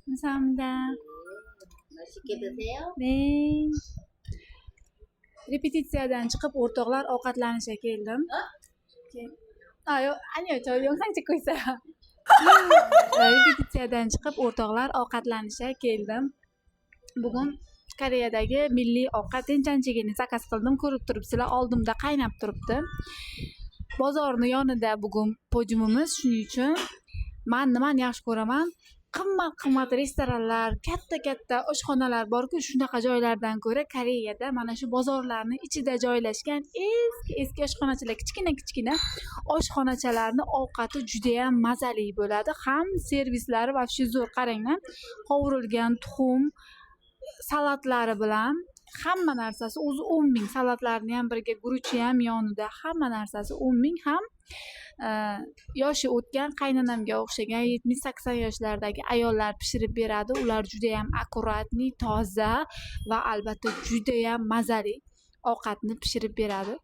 감사합니다. 맛있게 드세요. 네. Repetitsiyadan chiqib, o'rtoqlar, ovqatlanishga keldim. А, 아니요, 저 영상 찍고 있어요. Repetitsiyadan chiqib, o'rtoqlar, ovqatlanishga keldim. Bugun Koreyadagi milliy ovqat 된장찌개ni zakaz qildim. Ko'rib turibsizlar, oldimda qaynab turibdi. Bozorni yonida bugun podiumimiz, shuning uchun man nimani yaxshi ko'raman? Qimmat qimmat restoranlar, katta katta oshxonalar borku, shunaqa joylardan ko'ra Koreyada mana shu bozorlarni ichida joylashgan eski eski oshxonachalar, kichkina kichkina oshxonachalarni ovqati judayam mazali bo'ladi, ham servislari вообще zo'r. Qaranglar, qovurilgan tuxum salatlari bilan hamma narsasi o'zi 10 000. Salatlarni ham birga, guruchi ham yonida, hamma narsasi 10 000. Ham yoshi o'tgan, qaynonamga o'xshagan 70-80 yoshlardagi ayollar pishirib beradi. Ular judayam аккуратный, toza va albatta judayam mazali ovqatni pishirib beradi.